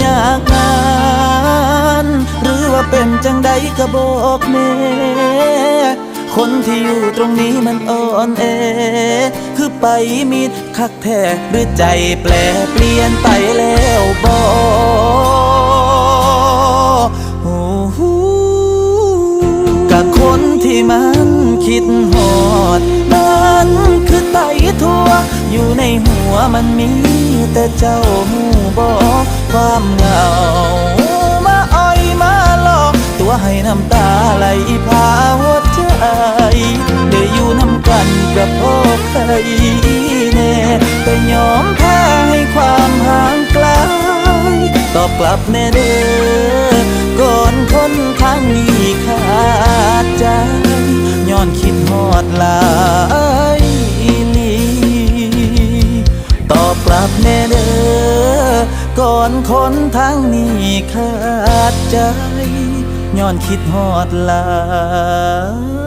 ຍາກງານ ຫຼືວ່າເປັນຈັ່ງໃດກະບອກແນ່ ຄົນທີ່ຢູ່ຕົງນີ້ມັນອ່ອນແອ ຄືໄປມິດຄັກແທ້ ຫຼືໃຈແປລປ່ຽນໄປແລ້ວບໍ? ໂອ້ໂຫ ກະຄົນທີ່ມັນຄິດຮອດ ມັນຄືໄຕທົ່ວ ຢູ່ໃນຫົວມັນມີແຕ່ເຈົ້າ ຮູ້ບໍ? ຄວາມເຫງົາມາອ້ອຍມາຫຼອກ ຕົວະໃຫ້ນ້ຳຕາໄຫຼຜ່າຫົວໃຈ ໄດ້ຢູ່ນຳກັນກະພໍໄຄແນ່ ແຕ່ຍອມແພ້ໃຫ້ຄວາມຫ່າງໄກ ຕອບກັບແນ່ເດີ ກ່ອນຄົນທາງນີ້ຂາດໃຈ ຍ້ອນຄິດຮອດຫຼາຍອີ່ຫຼີ ຕອບກັບແນ່ເດີ ກ່ອນຄົນທາງນີ້ຂາດໃຈ ຍ້ອນຄິດຮອດຫຼາຍ